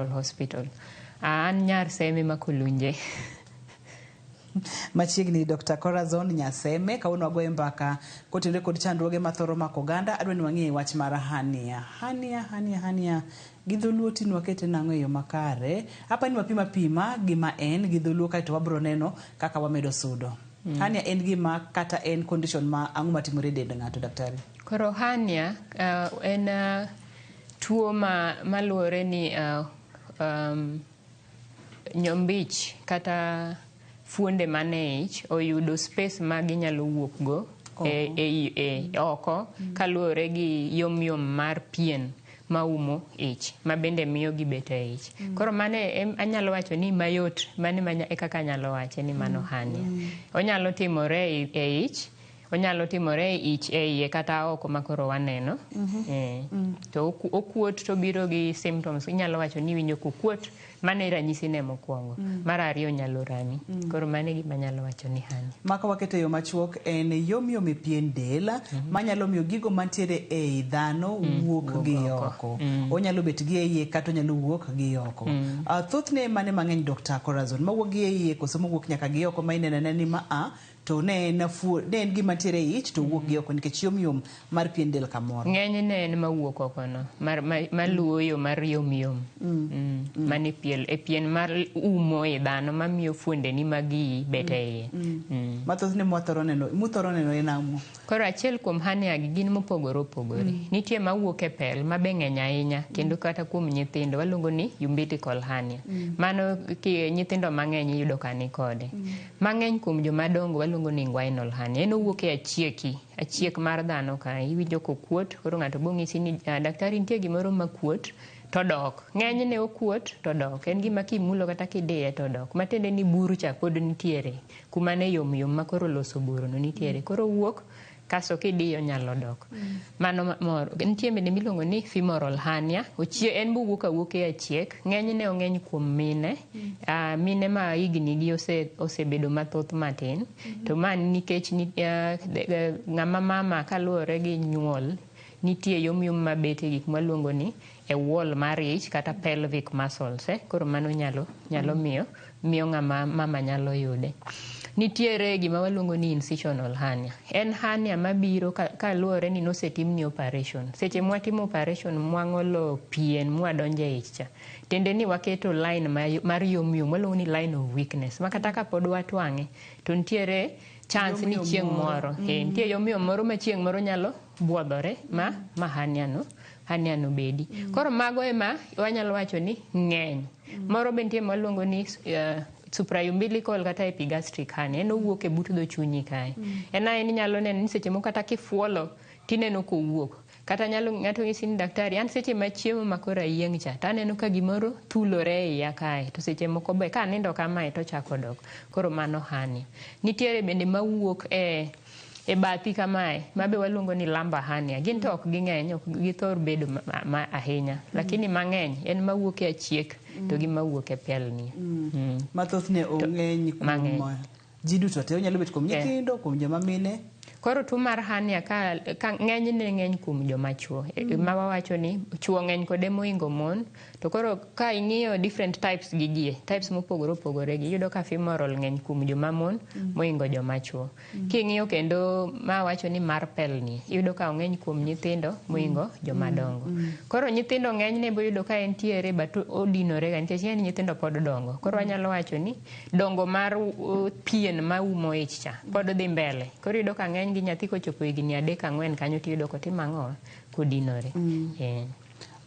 Hospital. An nyar Seme Makulunje. Machiegni Dr. Corazon Nyaseme kawuono wagoye mbaka kotenore kod chandruoge mathoro mako oganda. Adwa ni wang'e wach mar hernia. Hernia, hernia, hernia. Gi dholuo tinde wakete nang'o e yo makare? Apa ni wapim apima gima en gi dholuo kaeto wabro neno kaka wamedo sudo. Hernia en gima kata en condition ma ang'o matimore e dend ng'ato daktari? Koro hernia en tuo ma maluwore ni nyombich kata fuonde mane ich oyudo space ma ginyalo wuok go e oko kaluwore gi yom yom mar pien maumo ich ma bende miyo gibet e ich. Koro mano anyalo wacho ni mayot mano e kaka anyalo wache ni mano hernia. Onyalo timore e ich, onyalo timore e ich e iye kata oko ma koro waneno. To okuot to biro gi symptoms inyalo wacho ni iwinjo kokuot mano e ranyisi ne mokwongo. Mar ariyo nyalo rami. Koro mano e gima anyalo wacho ni hernia. Maka waketo e yo machuok en yom yom e pien del manyalo miyo gigo mantiere ei dhano wuok gi oko. Onyalo bet gi e iye kata onyalo wuok gi oko. Thothne mane mang'eny Dr. Corazon mawuok gi e iye koso mawuok nyaka gi oko ma ineno anena ni ma a to ne en ne en gima ntiere e ich to wuok gi oko nikech yom yom mar pien del kamoro. Ng'enyne en mawuok oko no mar maluwo yo mar yom yom. Mane piel e pien mar umo i dhano mamiyo fuondeni mag iyi bet e iye. Ma thothne mwathoro neno muthoro neno en ang'o? Koro achiel kuom hernia gi gin mopogore opogore. Nitie mawuok e pel ma be ng'eny ahinya kendo kata kuom nyithindo waluongo ni umbilical hernia. Mano nyithindo mang'eny iyudo ka ni kode. Mang'eny kuom jomadongo waluongo ni inguinal hernia. En owuok e achieki, achiek mar dhano ka iwinjo kokuot koro ng'ato bong'isi ni daktari nitie gimoro makuot to dok. Ng'enyne okuot to dok. En gima kimulo kata kidiye to dok. Matiende ni buru cha pod nitiere. Kuma ne yom yom ma koro loso buru no nitiere. Koro owuok kasto kidiyo nyalo dok. Mano moro. Nitie bende miluongo ni femoral hernia. En bowuok awuok e achiek. Ng'enyne ong'eny kuom mine. Mine ma higni gi osebedo mathoth matin. To ma nikech ng'ama mama kaluwore gi nyuol nitie yom yom mabet e gik mwaluongo ni e wall mar ich kata pelvic muscles. Koro mano nyalo miyo ng'ama mama nyalo yude. Nitiere gima waluongo ni incisional hernia. En hernia mabiro kaluwore ni nosetimni operation. Seche mwatimo operation mwang'olo pien mwadonjo e ich cha. Tiende ni waketo line mar yom yom waluongo ni line of weakness. Ma kata kapod watwang'e to nitiere chance ni chieng' moro. Nitie yom yom moro ma chieng' moro nyalo buodhore ma hernia no hernia no bedi. Koro mago ema wanyalo wacho ni ng'eny. Moro be nitie mwaluongo ni supraumbilical kata epigastric hernia. En owuok e but dho chunyi kae. En ae inyalo neno ni seche moko kata kifuolo tineno kowuok. Kata nyalo ng'ato nyisi ni daktari an seche machiemo ma koro ayieng' cha taneno ka gimoro thulore e iya kae to seche moko be kanindo kamae tochako dok. Koro mano hernia. Nitiere bende mawuok e bathi kamae mabe waluongo ni lumbar hernia. Gin to ok ging'eny, ok githor bedo ma ahinya. Lakini mang'eny en mawuok e achiek to gi mawuok e pelni. Ma thothne ong'eny kuom ji duto te, onyalo bet kuom nyithindo, kuom joma mine. Koro tuo mar hernia ka ng'enyne ng'eny kuom joma chuo. Ma wawacho ni chuo ng'eny kode mohingo mon. To koro ka ing'iyo different types gi ji, types mopogore opogore gi, iyudo ka femoral ng'eny kuom joma mon mohingo joma chuo. King'iyo kendo ma wacho ni mar pelni, iyudo ka ong'eny kuom nyithindo mohingo joma dongo. Koro nyithindo ng'enyne boyudo ka entiere but odinore ga nikech ing'e ni nyithindo pod dongo. Koro wanyalo wacho ni dongo mar pien maumo ich cha pod dhi mbele. Koro iyudo ka ng'eny gi nyathi kochopo higni 3 4 kanyo tiyudo kotimo ang'o? Kodinore.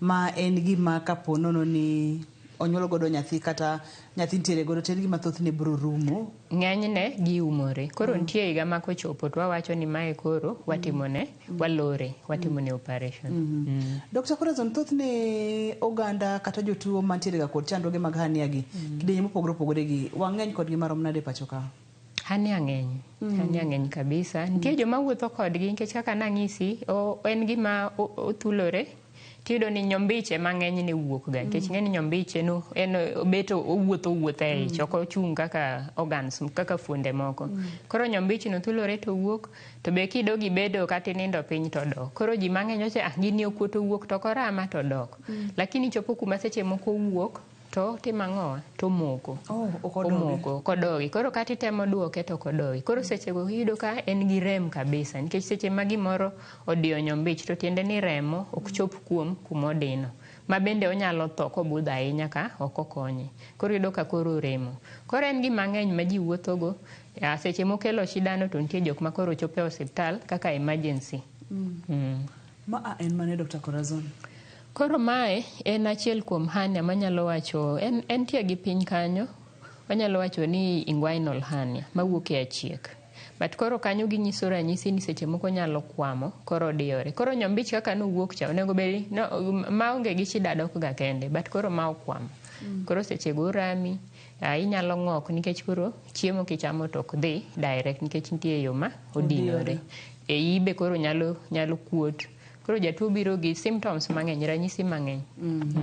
Ma en gima kapo nono ni onyuol godo nyathi kata nyathi nitiere godo to en gima thothne biro rumo. Ng'enyne giumore. Koro nitie higa ma kochopo to wawacho ni mae koro watimone, walore, watimone operation. Dr. Corazon, thothne oganda kata jotuo mantiere ga kod chandruoge mag hernia gi, kidienje mopogore opogore gi, wang'eny kodgi marom nade pacho ka? Hernia ng'eny. Hernia ng'eny kabisa. Nitie joma wuotho kodgi nikech kaka nang'isi, en gima othulore. Tiyudo ni nyombiche mang'eny ne wuok ga nikech ing'e ni nyombiche no en obet owuotho owuotho e ich, ok ochung' kaka organs kaka fuonde moko. Koro nyombich no thulore to wuok, to be kidog ibedo kata inindo piny to dok. Koro ji mang'eny wacho ah gini okuot owuok to ok orama to dok. Lakini chopo kuma seche moko owuok to timo ang'owa to omoko. Oh, ok odogi. Omoko, ok odogi. Koro kata itemo duoke to ok odogi. Koro sechego iyudo ka en gi rem kabisa nikech seche ma gimoro odiyo nyombich to tiende ni remo ok chop kuom kuma odino. Ma bende onyalo tho kobudho ahinya ka ok okonye. Koro iyudo ka koro oremo. Koro en gima ng'eny ma ji wuothogo. Seche mokelo shida no to nitie jok ma koro chopo e osiptal kaka emergency. Ma a en mane Dr. Corazon? Koro mae en achiel kuom hernia manyalo wacho entie gi piny kanyo wanyalo wacho ni inguinal hernia mawuok e achiek. But koro kanyo ginyiso ranyisi ni seche moko nyalo kwamo koro odiyore. Koro nyombich kaka nowuok cha onego bed no, maonge gi shida dok ga kende but koro ma okwamo. Koro seche go orami, inyalo ng'ok nikech koro chiemo kichamo to ok dhi direct nikech nitie yo ma odinore. E iyi be koro nyalo kuot. Koro jatuo biro gi symptoms mang'eny, ranyisi mang'eny.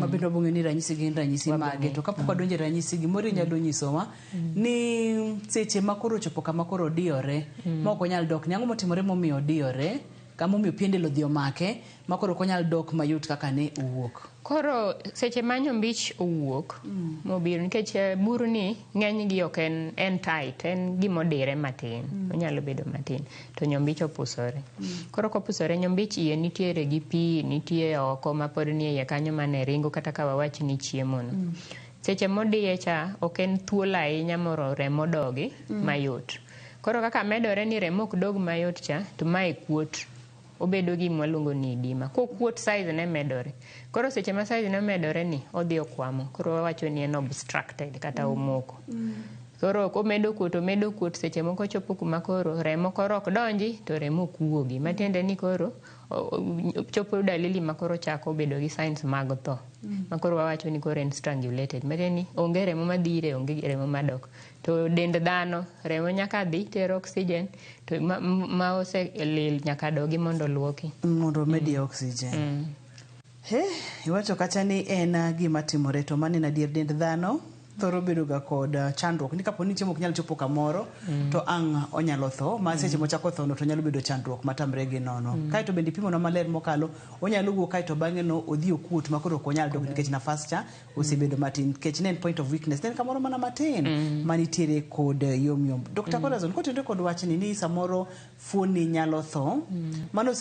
Ma bende wabong'eyo ni ranyisi gin ranyisi mage. To kapok wadonjo e ranyisi gimoro inyalo nyisowa ni seche ma koro ochopo kama koro odiyore ma ok onyal dok ni ang'o motimore momiyo odiyore kama omiyo pien del odhi omake ma koro ok onyal dok mayot kaka ne owuok. Koro seche ma nyombich owuok mobiro nikech burni ng'eny gi ok en tight, en gimodire matin, onyalo bedo matin to nyombich opusore. Koro kopusore nyombich iye nitiere gi pi, nitie oko ma pod nie iye kanyo mane ringo kata ka wawach ni chiemo no. Seche modiye cha ok en thuolo ahinya moro remo dogi mayot. Koro kaka medore ni remo ok dog mayot cha to mae kuot. Obedo gi gima waluongo ni edema. Kokuot size ne medore. Koro seche ma size ne medore ni odhi okwamo. Koro wawacho ni en obstructed kata omoko. Koro komedo kuot omedo kuot seche moko chopo kuma koro remo koro ok donji to remo ok wuogi. Matiende ni koro chopo dalili ma koro chako bedo gi signs mag tho. Ma koro wawacho ni koro en strangulated. Matiende ni onge remo madhi ire onge remo madok. To dend dhano remo nyaka dhi tero oxygen to ma oselil nyaka dogi mondo oluoki. Mondo omedie oxygen. He, iwacho kacha ni en gima timore to mano en adier dend dhano thoro bedo ga kod chandruok ni kapo ni chiemo ok nyal chopo kamoro to ang' onyalo tho ma seche mochako tho no to nyalo bedo chandruok matamre gi nono. Kaeto bende ipimonwa maler mokalo onyalo wuok kaeto bang'e no odhi okuot ma koro ok onyal dok nikech nafas cha osebedo matin nikech ne en point of weakness ne en kamoro mana matin manitiere kod yom yom. Dr. Corazon kotenore kod wachni ni samoro fuoni nyalo tho mano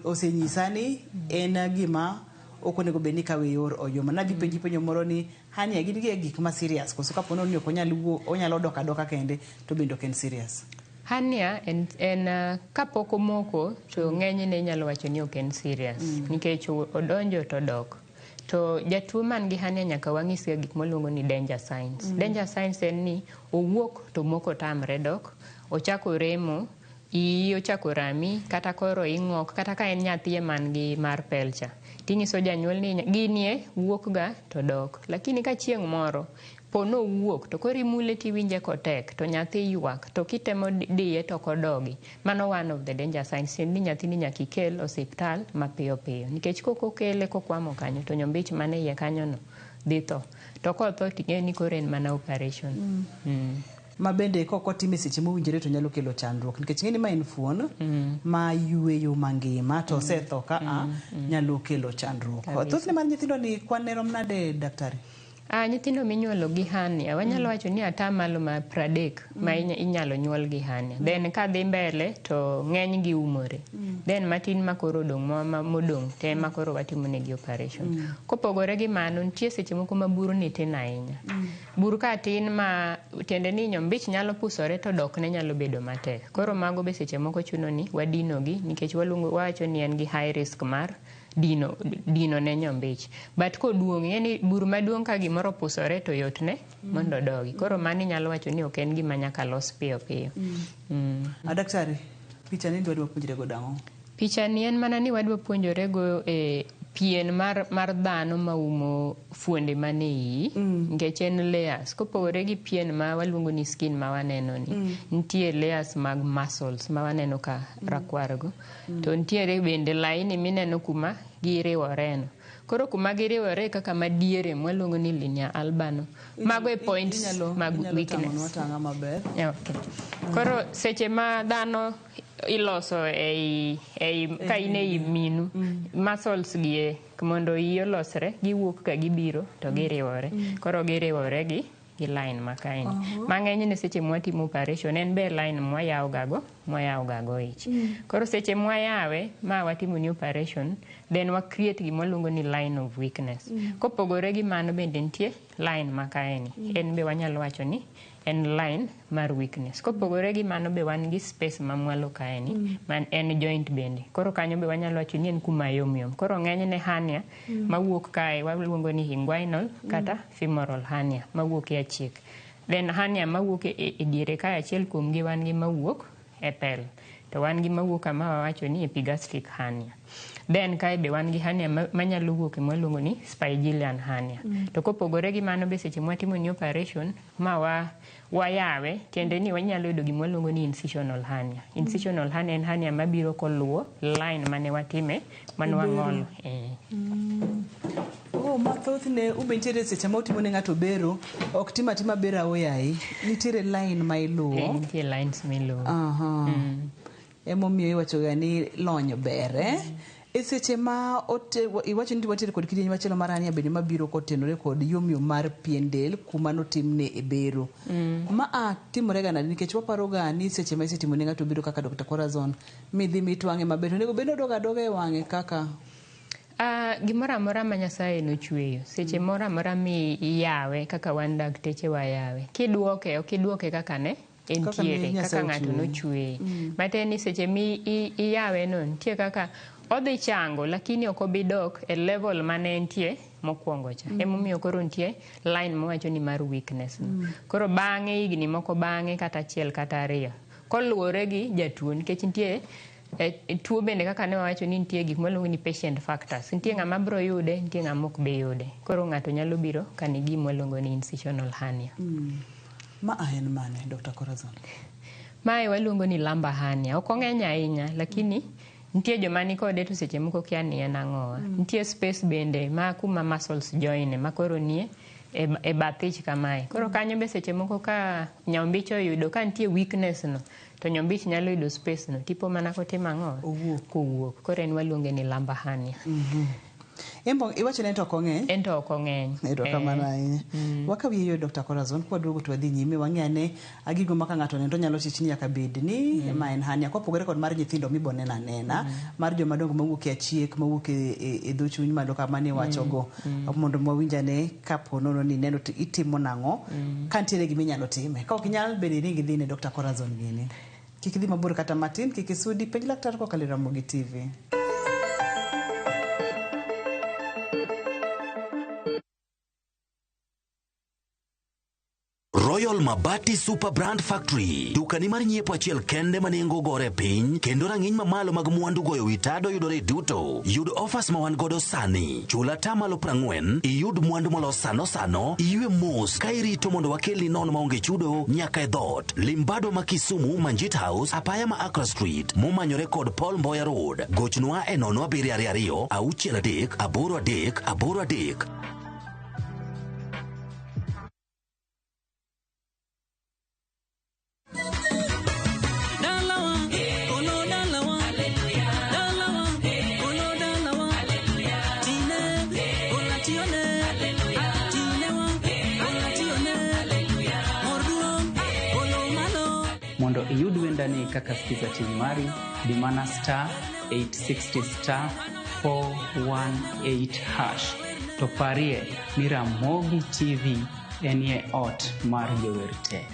osenyisa ni en gima ok onego bed ni ikawe yor oyuma. Nadhi penji penjo moro ni hernia gin gi gik ma serious koso kapo ni ok onyal wuok onyalo dok adoka kende to bende ok en serious. Hernia en kapok omoko to ng'enyne inyalo wacho ni ok en serious nikech odonjo to odok. To jatuo man gi hernia nyaka wang'isga gik mwaluongo ni danger signs. Danger signs en ni owuok to moko tamre dok, ochako remo, iyi ochako rami, kata koro ing'ok, kata ka en nyathi man gi mar pel cha. Tinyiso janyuol ni ginie wuok ga to dok. Lakini ka chieng' moro po nowuok to koro imule tiwinje kotek to nyathi ywak to kitemo diye to ok odogi. Mano one of the danger signs ni nyathini nyaka ikel osiptal mapiyo piyo. Nikech kok okele kokwamo kanyo to nyombich mane iye kanyo no dhi tho. To kotho ting'eyo ni koro en mana operation. Ma bende kok otime seche mowinjore to nyalo kelo chandruok nikech ing'e ni ma en fuon ma yweyo mangima to osetho ka a nyalo kelo chandruok. Thothne mar nyithindo ni kwan ne rom nade daktari? Nyithindo minyuolo gi hernia wanyalo wacho ni atamalo ma 30 ma inyalo nyuol gi hernia. Then kadhi mbele to ng'eny gi umore. Then matin ma koro odong' modong' te ema koro watimo negi operation. Kopogore gi mano nitie seche moko ma burni tin ahinya. Bur ka tin ma tiende ni nyombich nyalo pusore to dok ne nyalo bedo matek. Koro mago be seche moko chuno ni wadino gi nikech waluongo wawacho ni en gi high risk mar dino ne nyombich. But koduong' ing'e ni bur maduong' ka gimoro opusore to yot ne mondo odogi. Koro mano inyalo wacho ni ok en gima nyaka los piyo piyo. Daktari, picha ni dwa puonjre godo ang'o? Picha ni en mana ni wadwa puonjore go e pien mar dhano maumo fuonde mane iyi nikech en layers. Kopogore gi pien ma waluongo ni skin ma waneno ni, nitie layers mag muscles ma waneno ka rakwar go. To nitiere bende laini mineno kuma giriwore no. Koro kuma giriwore kaka madiere mwaluongo ni linea alba no. Mago e points mag Inyalo tang'onwa weakness. tang'a maber. Yeah, okay. Koro seche ma dhano iloso ei ka in ei minu, muscles gi e mondo iyi olosre, giwuok ka gibiro to giriwore. Koro giriwore gi line ma kaeni. Mang'eny ne seche mwatimo operation en be line mwayawo gago mwayawo gago ich. Koro seche mwayawe ma watimo ni operation, then wa create gima waluongo ni line of weakness. Kopogore gi mano bende nitie line ma kaeni. En be wanyalo wacho ni en line mar weakness. Kopogore gi mano be wan gi space ma mwalo kaeni, man en joint bende. Koro kanyo be wanyalo wacho ni en kuma yom yom. Koro ng'enyne hernia mawuok kae waluongo ni inguinal kata femoral hernia mawuok e achiek. Then hernia mawuok e diere kae achiel kuom gi wan gi mawuok e pel. To wan gi mawuok kama wawacho ni epigastric hernia. Then kae be wan gi hernia manyalo wuok e mwaluongo ni spigelian hernia. To kopogore gi mano be seche mwatimo ni operation ma wayawe, tiende ni wanyalo yudo gima waluongo ni incisional hernia. Incisional hernia en hernia mabiro koluwo line mane watime mane wang'olo. Oh, ma thothne ube nitiere seche ma utimo ne ng'ato bero, ok tim atima bero aoyaye. Nitiere line ma iluwo. Nitie lines miluwo. Aha. Emomiyo iwacho ga ni lony ber, eh? E seche ma iwacho ni wantiere kod kidieny machielo mar hernia bende mabiro kotenore kod yomyom mar pien del kuma notimne e bero. Ma a timore ga nade nikech waparo ga ni seche ma isetimo ne ng'ato bero kaka Dr. Corazon midhi mitwang'e maber to onego bed ni odog adoga e wang'e kaka. Gimoro amora ma Nyasaye nochweyo, seche moro amora mi iyawe kaka wan dakteche wayawe, kiduoke ok iduoke kaka ne entiere, kaka ng'ato nochweye. Matiende ni seche mi iyawe no nitie kaka odhi chango, lakini ok obi dok e level mane entie mokwongo cha. Emomiyo koro nitie line mawacho ni mar weakness no. Koro bang'e higni moko bang'e kata achiel kata ariyo, koluwore gi jatuo, nikech nitie tuo bende kaka ne wawacho ni nitie gik mwaluongo ni patient factors. Nitie ng'ama biro yude, nitie ng'ama ok bi yude. Koro ng'ato nyalo biro ka nigi gima waluongo ni incisional hernia. Ma en mane, Dr. Corazon? Mae waluongo ni lumbar hernia. Ok ong'eny ahinya, lakini nitie joma nikode to seche moko kia ni en ang'owa. Nitie space bende ma kuma muscles join ma koro nie e bath ich kamae. Koro kanyo be seche moko ka nyombich oyudo ka nitie weakness no, to nyombich nyalo yudo space no. Tipo mana kotimo ang'o? Owuok. Kowuok. Koro en waluonge ni lumbar hernia. Embo iwacho ni en to ok ong'eny? En to ok ong'eny. Erokamano ahinya. Wakaw yie Dr. Corazon kwaduogo to wadhi nyime wang'e ane gigo ma ka ng'ato oneno to nyalo chich ni nyaka bed ni ma en hernia. Kopogore kod mar nyithindo mibo neno anena, mar joma dongo mawuok e achiek, mawuok e dho chuny malo kama ne iwachogo. Mondo wawinj ane kapo nono ni ineno to itimo nang'o, ka nitiere gima inyalo time. Ka ok inyal bende iring idhi ne Dr. Corazon gini. Kik idhi mabor kata matin, kik isudi, penj laktar kokalo e Ramogi TV. Royal Mabati Super Brand Factory, dukani mar nyiepo achiel kende ma nengo gore piny kendo rang'iny mamalo mag mwandu goyo wi tado yudore duto. Yud offers ma wan godo sani. Chul atamalo 40, iyud mwandu molos sano sano, iywe mos ka irito mondo wakelni nono maonge chudo nyaka e dhoot. Limbado ma Kisumu, Manjit House, apaya ma Accra Street, momanyore kod Paul Mboya Road. Gochnwa e 0722 63 83 83. Dalawa, olo dalawa, dalawa, olo dalawa, tine, ola tione, tinewa, ola tione, morduong, olo malo. Mondo iyud wendani kaka Skiza TV mari, di mana star 860 star 418 hash. To parie ni Ramogi TV enie ot mar jower te.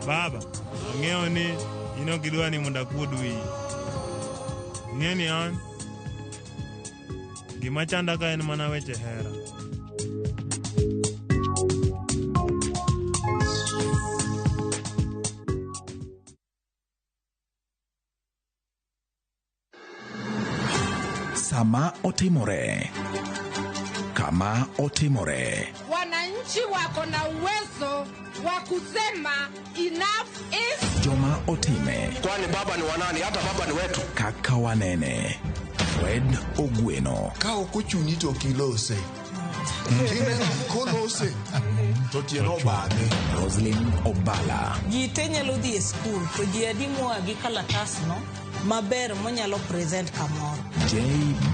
Baba, ang'eyo ni in ok idwa ni mondo akuod wiyi. Ing'e ni an gima chanda ka en mana weche hera. Sama otimore, kama otimore. Wananchi Wananchi wako na uwezo wa kusema enough is Joma Otime. Kwani baba ni wanani? Hata baba ni wetu. Kaka Wanene. Fred Ogweno. Ka ok ochuni to ok ilose. Kineno kolose to tiende obame. Roslyn Obala. Ji te nyalo dhi e skul to ji adi moa gi kalatasno maber monyalo present kamoro. J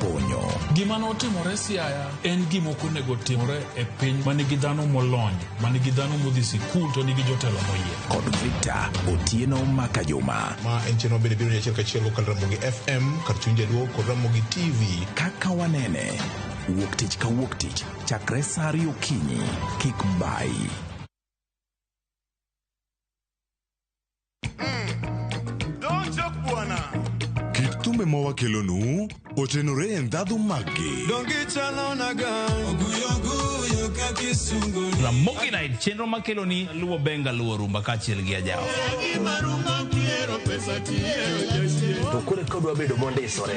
Bonyo. Gima notimore Siaya en gima ok onego timore e piny ma nigi dhano molony, ma nigi dhano modhi sikul to nigi jotelo moyier. Kod Victor Otieno Makajuma. Ma en chenro mabende biro achiel kachiel kokalo Ramogi FM kar chuny jaluo kod Ramogi TV. Kaka Wanene. Wuok tich ka wuok tich chakre saa ariyo okinyi. Kik bayi. Don't joke bwana. Kit thumbe ma wakelonu otenore e ndhadhu maggi. Ramogi Night chenro makeloni luwo benga luwo rumba kaachiel gi ajawa. To koro ka odwa bedo mondisore.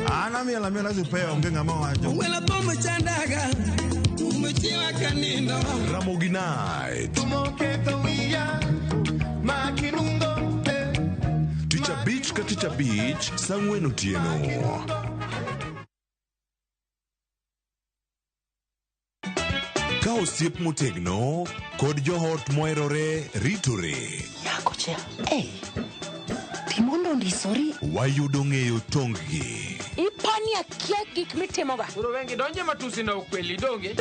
An amiel amiela sipea onge ng'ama wacho. Ramogi Night. Tich abich ka tich abich saa ang'wen otieno. Ka osiep motegno kod joot moherore ritore. Nyakocha, ei, timondo ondisori. Wayudo ng'eyo tong-gi. Ipani akia gik mitimoga. Koro wengi donje matusi na ukweli donge.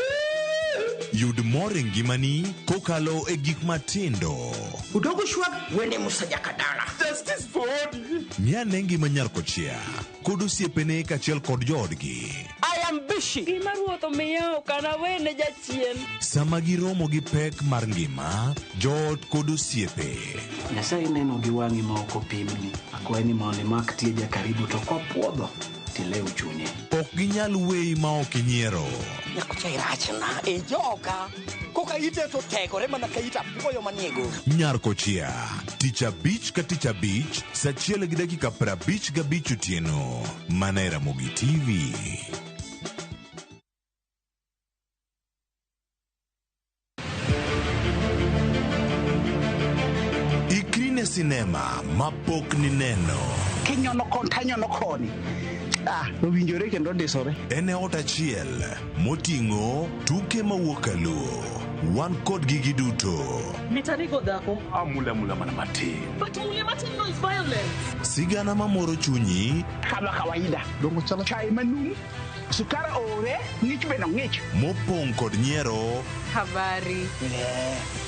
Yud mor e ngimani kokalo e gik matindo. Udogo shwag wende Musa Jakadala. Justice for Odi. Ng'ane ngima nyar kochia kod osiepene kaachiel kod joodgi. I am busy. Gima ruoth omiya ok anawene jachien. Sama giromo gi pek mar ngima, joot kod osiepe. Nyasaye neno gi wang'i ma ok opimni. Akwayi ni mondo imak tieja karibu to kopuodho tilew chunye. Ok ginyal weyi ma ok inyiero. Nyakocha irachna e joka. Koka ite to tegore mana ka it apuoyo manie goro. Nyar kochia, tich abich ka tich abich, saa achiel gi dakika 55 otieno. Mana e Ramogi TV. Ikri ne sinema mapok nineno. Kinyono kon tanyono koni. Ah, owinjore kendo ndisore. En e ot achiel moting'o tuke mawuok kaluo. Wan kodgi giduto. Mitanigo dhako. Amula mula mana matin. But mule matin no is violence. Sigana mamoro chunyi Kama kawaida. Dongo chalo chai manum. Sukara ore, ng'ich bende ng'ich. mopong' kod nyiero, Habari.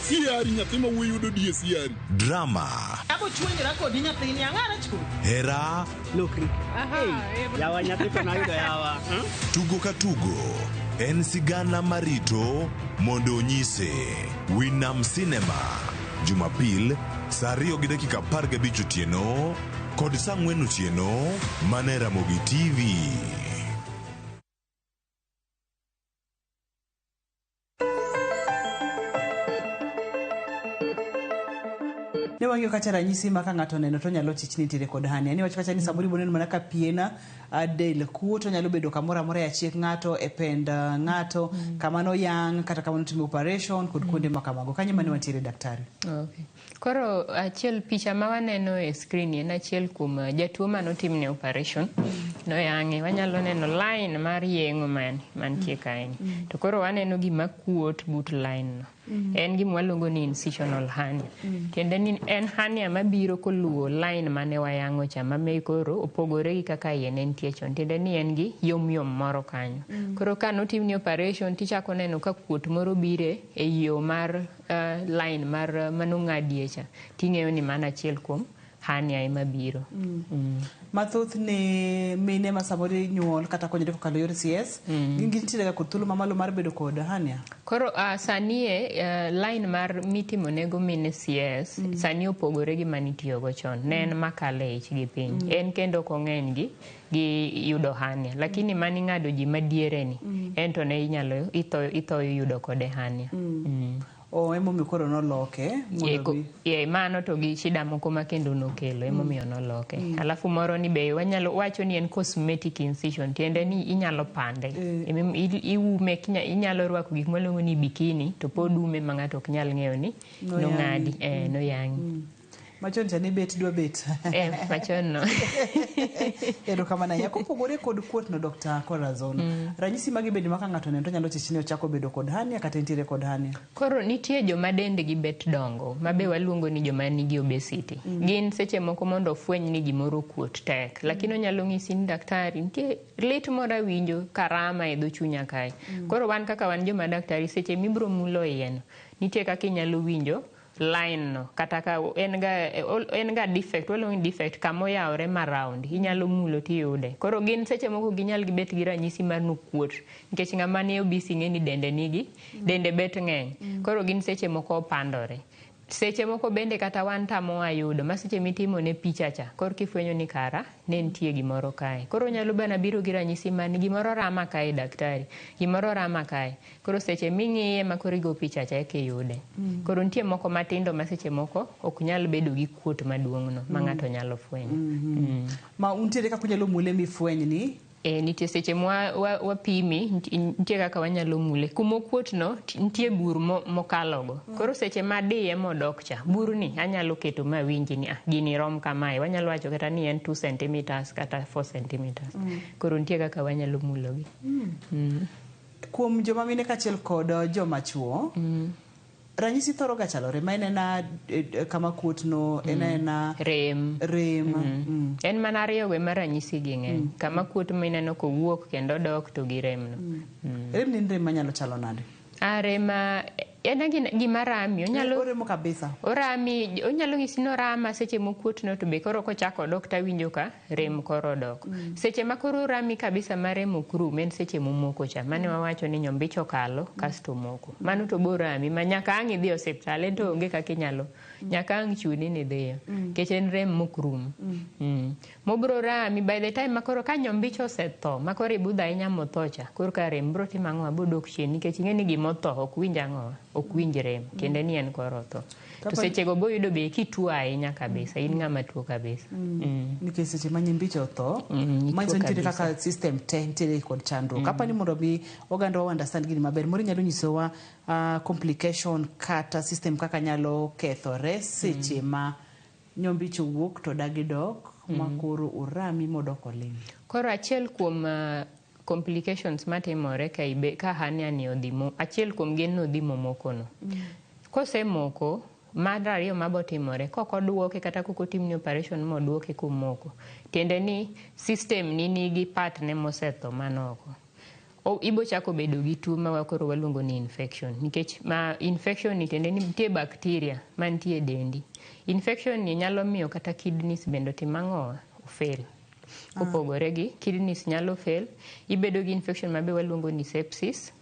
Siari nyathi ma wuoyi yudo die siari. drama, Abo chuenyra kodi nyathini ang'ara chu. hera, Lokri. Yawa nyathi to nayudo yawa. tugo ka tugo en sigana marito mondo onyise. Winam Cinema, Jumapil saa 2:15 otieno kod saa 4 otieno mana e Ramogi TV. Ne wang'iyo kacha ranyisi ma ka ng'ato oneno to onyalo chich ni nitiere kod hernia. Niwacho kacha ni samoro iboneno mana ka pien del kuot, onyalo bedo kamoro amora e achiek ng'ato, e pend ng'ato, kama noyang' kata kama notimo operation kod kuonde ma kamago. Kanyo ema ne wantiere daktari. Okay. Koro achiel picha ma waneno e screen en achiel kuom jatuo manotimne operation. Noyang'e, wanyalo neno line mar yeng'o mantie kaeni. To koro waneno gima kuot but line no. En gima waluongo ni incisional hernia. Tiende ni en hernia mabiro koluwo line mane wayang'o cha ma koro opogore gi kaka iye ne nitie chon. Tiende ni en gi yom yom moro kanyo. Koro ka notimni operation tichako neno ka kuot moro bire e yo mar line mar manong'adie cha. Ting'eyo ni mano achiel kuom hernia ema biro. Mathoth ne mine ma samoro nyuol kata konyore kokalo yor CS, gin gintiere ga kod thuolo mamalo mar bedo kod hernia. Koro sani e line mar mitimo nego mine CS sani opogore gi manitiyogo chon. Ne en makalo e ich gi piny. En kendo ok ong'eny gi yudo hernia. Lakini maning'ado ji madiere ni, en to ne inyalo itho yudo kode hernia. O emomiyo koro noloke mondo mi Mano to gi shida moko ma kendo nokelo emomiyo noloke. Alafu moro ni be wanyalo wacho ni en cosmetic incision, tiende ni inyalo pande. Iume, inyalo rwako gik mwaluongo ni bikini to pod ume ma ng'ato ok nyal ng'eyo ni nong'adi, noyang'i. Machon cha ne bet dwa bet. Machon no. Erokamano ahinya. Kopogore kod kuot no, Dr. Corazon, ranyisi mage bende ma ka ng'ato oneno to nyalo chich ni ochako bedo kod hernia kata entiere kod hernia? Koro nitie joma dendgi bet dongo, ma be waluongo ni joma nigi obesity. Gin seche moko mondo ofweny ni gimoro kuot tek, lakini onyalo ng'isi ni daktari, nitie lit moro awinjo karama e dho chunya kae. Koro wan kaka wan joma daktari, seche mibro mulo iye no, nitie kaka inyalo winjo line no, kata ka en ga defect, waluongo ni defect, kama oyawore ma round, inyalo mulo tiyude. Koro gin seche moko ginyal gibet gi ranyisi mar nukuot, nikech ng'ama ni obese ing'e ni dende nigi, dende bet ng'eny. Koro gin seche moko opandore. Seche moko bende kata wan tamowa yudo, ma seche mitimo ne picha cha, koro kifwenyo ni kara ne nitie gimoro kae. Koro onyalo bana biro gi ranyisi mar ni gimoro rama kae daktari, gimoro rama kae. Koro seche ming'iye ma koro igo picha cha eka iyude. Koro nitie moko matindo ma seche moko ok nyal bedo gi kuot maduong' no ma ng'ato nyalo fwenyo. Ma untiere kaka unyalo mule mifweny ni? Nitie seche ma wapimi, nitie kaka wanyalo mule. Kuma okuot no, nitie bur mokalogo. Koro seche madiye modok cha, burni anyalo keto mawinji ni gini rom kamae. Wanyalo wacho kata ni en 2 centimeters kata 4 centimeters. Koro nitie kaka wanyalo mulogi. Kuom joma mine kaachiel kod joma chuo, ranyisi thoro ga chalore ma en ena kama kuot no en aena rem. Rem. En mana ariyo go ema ranyisi gi ng'eny. Kama kuot mineno kowuok kendo dok to gi rem no. Rem ni en rem manyalo chalo nade? Rem en gima rami. Onyalo oremo kabisa. Orami, onyalo nyisi ni orama seche mokuot no, to be koro kochako dok tawinjo ka rem koro dok. Seche ma koro orami kabisa ma rem ok rum en seche momoko cha. Mane wawacho ni nyombich okalo kasto moko. Mano to borami ma nyaka ang' idhi e osiptal, en to onge kaka inyalo. Nyaka ang' chuni ni idhiyo. Nikech en rem mok rum. Mobro rami by the time ma koro ka nyombich osetho, ma koro ibudho ahinya motho cha, koro ka rem bro timo ang'o? Bodok chien nikech ing'e ni gimotho ok winj ang'o? Ok winj rem. Tiende ni en koro otho. To sechego boyudo be kituo ahinya kabisa, in ng'ama tuo kabisa. Nikech seche ma nyimbich otho, manyiso nitiere kaka system te nitiere kod chandruok. Apa ni mondo mi oganda wa understand gini maber, moro inyalo nyisowa complication kata system kaka nyalo kethore seche ma nyombich owuok to dagi dok ma koro orami modok oling'. Koro achiel kuom complications matimore ka ibe, ka hernia ni odhi mo, achiel kuom gin ni odhi momoko no. Kosemoko, mar ariyo mabotimore, kok oduoke kata kok otimni operation moduoke komoko, tiende ni system ni nigi part ne mosetho manoko. Ibo chako bedo gi tuo ma koro waluongo ni infection, nikech ma infection ni tiende ni nitie bacteria mantie e dendi. Infection ni nyalo miyo kata kidneys bende otim ang'o? Ofail. Kopogore gi kidneys nyalo fail, ibedo gi infection ma be waluongo ni sepsis.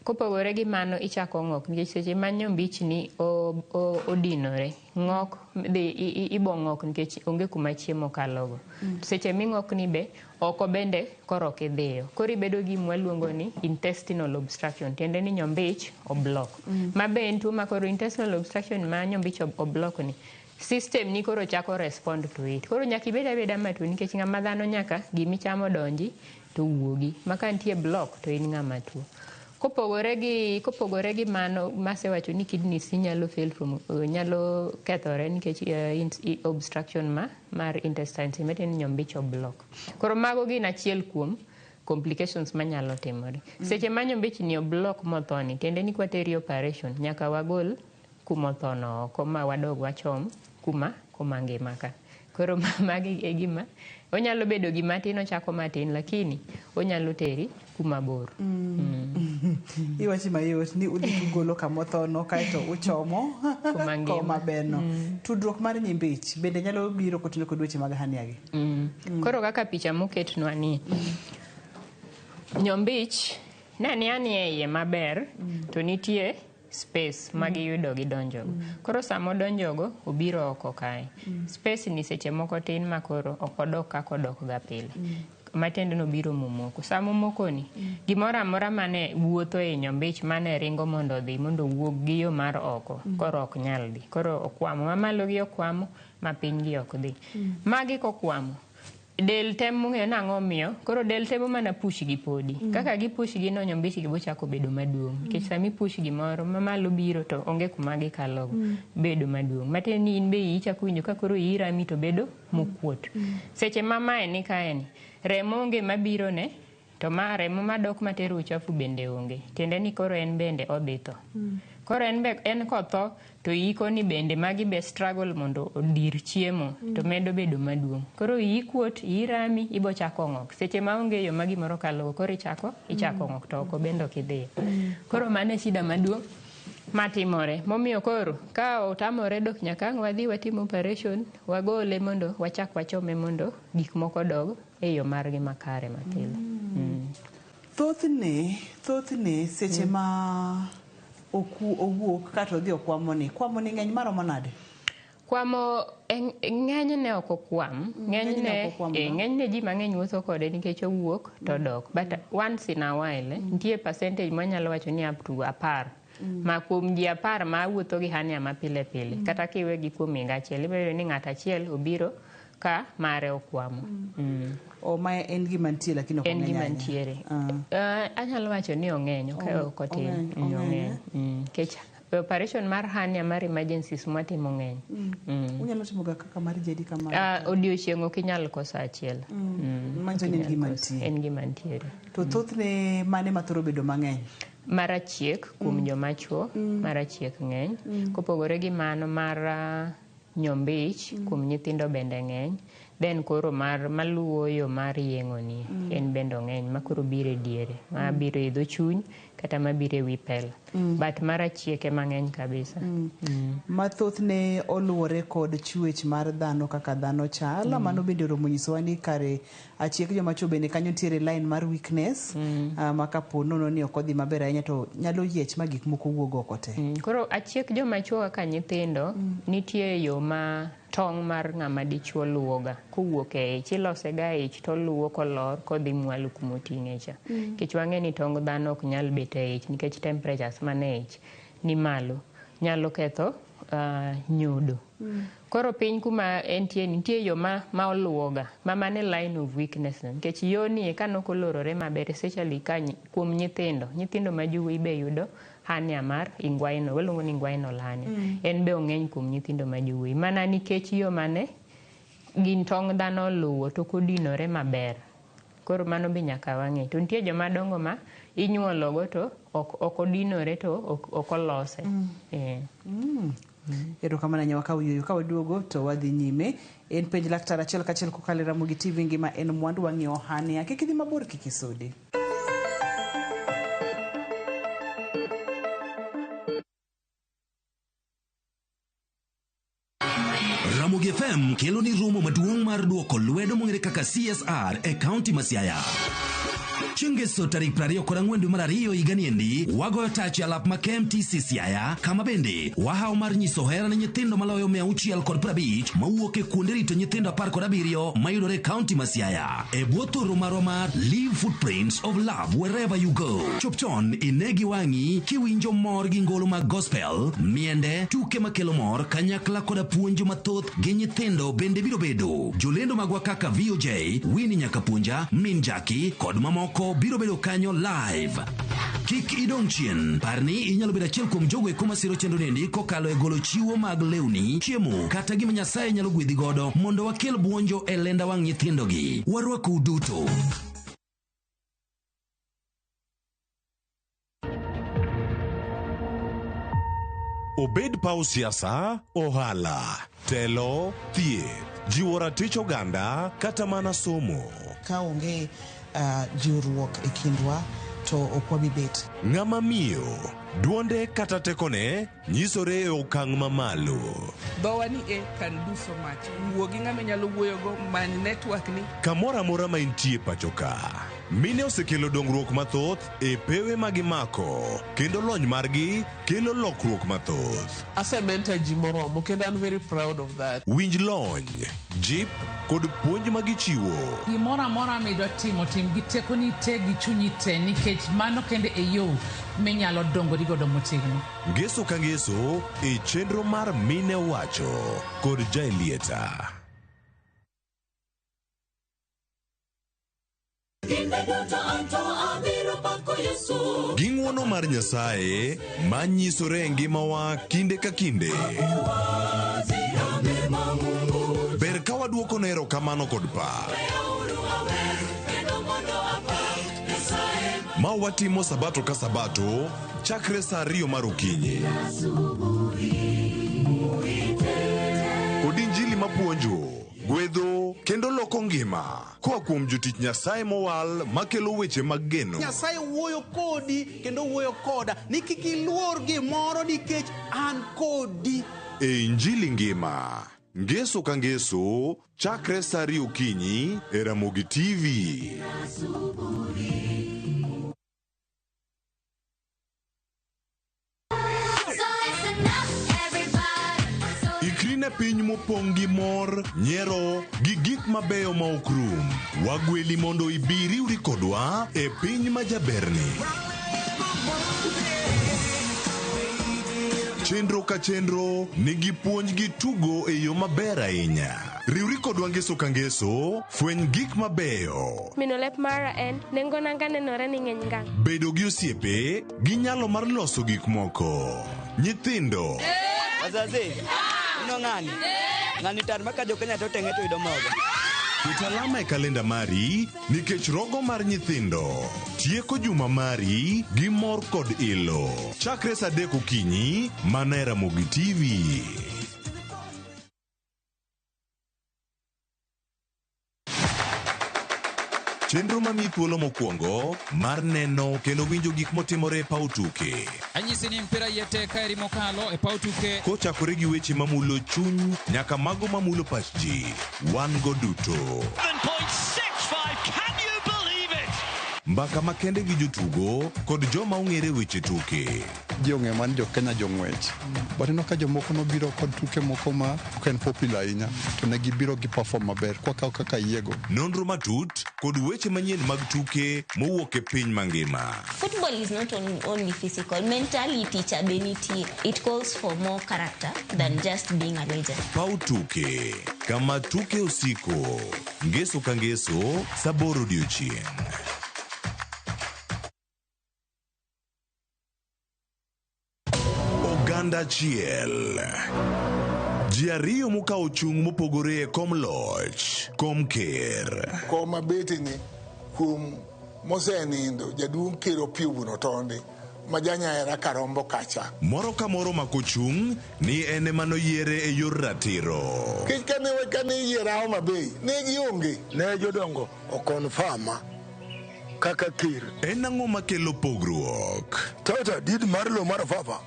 Kopogore gi mano, ichako ng'ok nikech seche ma nyombichni odinore, ng'ok dhi ibo ng'ok nikech onge kuma chiemo kalogo. Seche ming'ok ni be oko bende koro ok idhiyo. Koro ibedo gi gima waluongo ni intestinal obstruction, tiende ni nyombich oblock. Ma be en tuo ma koro intestinal obstruction ma nyombich oblock ni, system ni koro chako respond to it. Koro nyaka ibed abeda matuo nikech ng'ama dhano nyaka gimichamo donji to wuogi. Ma ka nitie block to in ng'ama tuo. Kopogore gi mano masewacho ni kidneys nyalo fail from nyalo kethore nikech obstruction ma mar intestines, matiende ni nyombich oblock. Koro mago gin achiel kuom complications manyalo timore. Seche ma nyombich ni oblock motho ni, tiende ni kwateri operation nyaka wagol kumotho no oko ma wadog wachom kuma ngima ka. Koro magi e gima onyalo bedo gima tin, ochako matin, lakini onyalo teri kuma bor. Iwacho mayot ni udhi tugolo kamothono kaeto uchomo Kuma ngima. koma berno. Tudruok mar nyimbich bende nyalo biro kotenore kod weche mag hernia gi? Koro kaka picha moketnwa ni, nyombich ne ni anie iye maber to nitie space ma giyudo gidonjogo. Koro sama odonjogo, obiro oko kae. Space ni seche moko tin ma koro ok odok kaka odok ga pile. Matiende ni obiro momoko. Sama omokoni, gimoro amora mane wuotho e nyombich mane ringo mondo odhi mondo owuog gi yo mar oko, koro ok nyal dhi. Koro okwamo, mamalo gi okwamo, mapiny gi ok dhi. Magi kokwamo, del temo ng'eyo nang'o omiyo, koro del temo mana push gi podi. Kaka gi push gi no nyombich gi bochako bedo maduong'. Nikech sama i push gimoro, mamalo biro to onge kuma gikalogo, bedo maduong'. Matiende ni in be iyi chako winjo ka koro iyi rami to bedo mokuot. Seche ma mae ni kae ni, remo onge mabiro ne, to ma remo madok matero uchafu bende onge. Tiende ni koro en bende odhi tho. Koro en be en kotho to iyi ni bende magi be struggle mondo odir chiemo to medo bedo maduong'. Koro iyi kuot, iyi rami, ibo chako ng'ok. Seche ma onge yo ma gimoro kalogo koro ichako ng'ok to oko bende ok idhiyo. Koro mano e shida maduong' matimore. Momiyo koro ka otamore dok nyaka ang' wadhi watim operation, wagole mondo wachak wachome mondo gik moko odog e yo margi makare mapile. Thothne seche ma owuok kata odhi okwamoni, kwamoni ng'eny maromo nade? Kwamo ng'enyne ok okwam. Ng'enyne ji mang'eny wuotho kode nikech owuok to odok. But once in a while, nitie percentage mwanyalo wacho ni up to 10. Ma kuom ji 10 ma wuotho gi hernia ma pile pile. Kata kiwe gi kuom higa achiel, ibiro yudo ni ng'ato achiel obiro ka mare okwamo. O ma en gima nitie lakini ok En ong'eny gima ahinya. nitiere. Anyalo wacho ni ong'eny, ok otin. Ong'eny, Ong'eny. Nikech operation mar hernia mar emergencies mwatimo ng'eny. Unyalo timo ga kaka mar ji adi kama? Odiochieng' ok inyal koso achiel. Manyiso ni en gima nitie. En gima nitiere. To thothne mane ma thoro bedo mang'eny? Marachiek kuom joma chuo, marachiek ng'eny. Kopogore gi mano mar nyombich kuom nyithindo bende ng'eny. Then koro mar maluwo yo mar yeng'o ni en bende ong'eny ma koro biro e diere, ma biro e dho chuny kata mabiro e wi pel. But marachiek ema ng'eny kabisa. Ma thothne oluwore kod chwech mar dhano kaka dhano chal. Mano bende oromo nyisowa ni kare achiek joma chuo bende kanyo nitiere line mar weakness. Ma kapo nono ni ok odhi maber ahinya to nyalo yiech ma gik moko wuog oko te. Koro achiek joma chuo kaka nyithindo nitie yo ma tong' mar ng'ama dichuo luwoga kowuok e ich, ilose ga e ich to oluwo kolor kodhi mwalo kumoting'e cha. Nikech wang'e ni tong dhano ok nyal bet e ich nikech temperatures man e ich ni malo nyalo ketho nyodo. Koro piny kuma entie nitie yo ma oluwoga ma mano e line of weakness no. Nikech yoni ka nok olorore maber especially ka kuom nyithindo ma jowuoyi be yudo hernia mar inguinal, waluongo ni inguinal hernia. En be ong'eny kuom nyithindo ma jowuoyi mana nikech yo mane gin tong' dhano oluwo to ok odinore maber. Koro mano be nyaka wang'e. To nitie joma dongo ma inyuologo to ok odinore to ok olose. Erokamano ahinya wakaw yueyo ka waduogo to wadhi nyime. En penj laktar achiel kachiel kokalo e Ramogi TV ngima en mwandu wang'iyo hernia. Kik idhi mabor kik isudi. Ramogi FM kelo ni romo maduong' mar duoko lwedo mong'ere kaka CSR e kaunti ma Siaya. Chieng' Ngeso tarik 24 dwe mar 2 higa niendi, wagoyo tach e alap ma KMTC Siaya, kama bende wahawo mar nyiso hera ne nyithindo maloyo 650 mawuok e kuonde rito nyithindo 17 mayudore e kaunti ma Siaya. E bwo thoro marwa mar Leave Footprints of Love Wherever You Go. Chop chon ine gi wang'i kiwinjo mor gi ngolo mag gospel, miende, tuke makelo mor, kanyakla koda puonjo mathoth gi nyithindo bende biro bedo. Jolendo magwa kaka VOJ, Winnie Nyakapuonja, Min Jackie kod mamoko biro bedo kanyo live. Kik idong' chien, par ni inyalo bedo achiel kuom jogo eko masiro chenro niendi kokalo e golo chiwo mag lewni, chiemo kata gima Nyasaye nyalo gwedhi godo mondo wakel buonjo e lenda wang' nyithindogi. Warwakou duto. Obed paw siasa, ohala, telo, thieth, jiwo ratich oganda kata mana somo. Ka onge jiwruok e kindwa to ok wabi bet. Ng'ama miyo, duonde kata tekone nyisore e okang' mamalo. Dhowa ni e can do so much. Wuo gi ng'ama inyalo wuoyogo, many network ni. Kamoro amora ma intie pacho ka. Mine osekelo dongruok mathoth e pewe ma gimako kendo lony margi kelo lokruok mathoth. Asementor ji moromo kendo an very proud of that. Winj lony, jip kod puonj ma gichiwo. Gimoro amora midwa timo, tim gi tekoni te gi chunyi te nikech mano kende e yo minyalo dongori godo motegno. Ngeso ka ngeso e chenro mar Mine Owacho kod Jaelieta. Gi ng'wono mar Nyasaye ma nyisore e ngimawa kinde ka kinde. Ber ka waduokone erokamano kod pak. Ma watimo sabato ka sabato chakre sa 2 mar okinyi. Kod injili mapuonjo, gwedho kendo loko ngima koa kuom jotich Nyasaye mowal makelo weche mag geno. Nyasaye wuoyo kodi kendo wuoyo koda ni kik iluor gimoro nikech an kodi. E Injili ngima, ngeso ka ngeso, chakre sa 2 okinyi e Ramogi TV. Ikri ne piny mopong' gi mor, nyiero, gi gik mabeyo ma ok rum. Wagweli mondo ibi riwri kodwa e piny ma jaberni. Chenro ka chenro nigi puonj gi tugo e yo maber ahinya. Riwri kodwa ngeso ka ngeso, fweny gik mabeyo. Mino lep mara en nengo nanga nenore ni ng'eny ngang'. Bedo gi osiepe gi nyalo mar loso gik moko. Nyithindo. Wazazi, ino ng'ani? Ng'ani tar ma ka jo Kenya to teng'e to yudo mogo. Ket alama e kalenda mari nikech rogo mar nyithindo tieko juma mari gi mor kod ilo. Chakre sa 3 okinyi mana e Ramogi TV. Chenro mamiyi thuolo mokwongo mar neno kendo winjo gik motimore e paw tuke. Anyisi ni mpira iye tek kaeri mokalo e paw tuke. Kochakore gi weche mamulo chuny nyaka mago mamulo pach ji, wan go duto. 7.65, can you believe it? Mbaka makende gi jotugo kod joma ong'ere weche tuke. Ji ong'eyo mana ni jo Kenya jong'wech. But ineno ka jomoko nobiro kod tuke moko ma ok en popular ahinya to ne gibiro gi perform maber kwakawo kaka yiego. Nonro matut kod weche manyien mag tuke mowuok e piny mangima. Football is not only physical. Mentality cha be nitie. It calls for more character than just being a legend. Paw tuke kama tuke osiko. Ngeso ka ngeso sa 8 odiochieng'. Oganda achiel. Ji ariyo mokawo chung' mopogore e kom loch, kom ker. Kom mabeteni kuom mosenindo jaduong' ker Opiyo Wuon Otondi ma janyaera Karombo kacha. Moro ka moro mako chung' ni en ema noyiere e yor ratiro. Kech kane iyiera Homa Bay ne gionge. Ne jodongo okonfama kaka ker. En ang'o makelo pogruok? Title deed mar lowo mar Fafa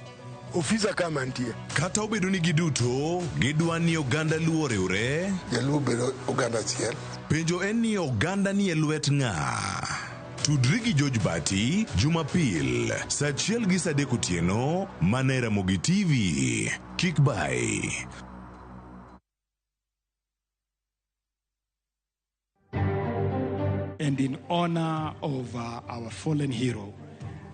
ofisa kama nitie. Kata obedo ni giduto gidwa ni oganda Luo oriwre, Jaluo bedo oganda achiel. Penjo en ni oganda ni e lwet ng'a? Tudri gi George Bati Jumapil sa 1 gi sa 3 otieno mana e Ramogi TV. Kik bai. And in honor of our fallen hero,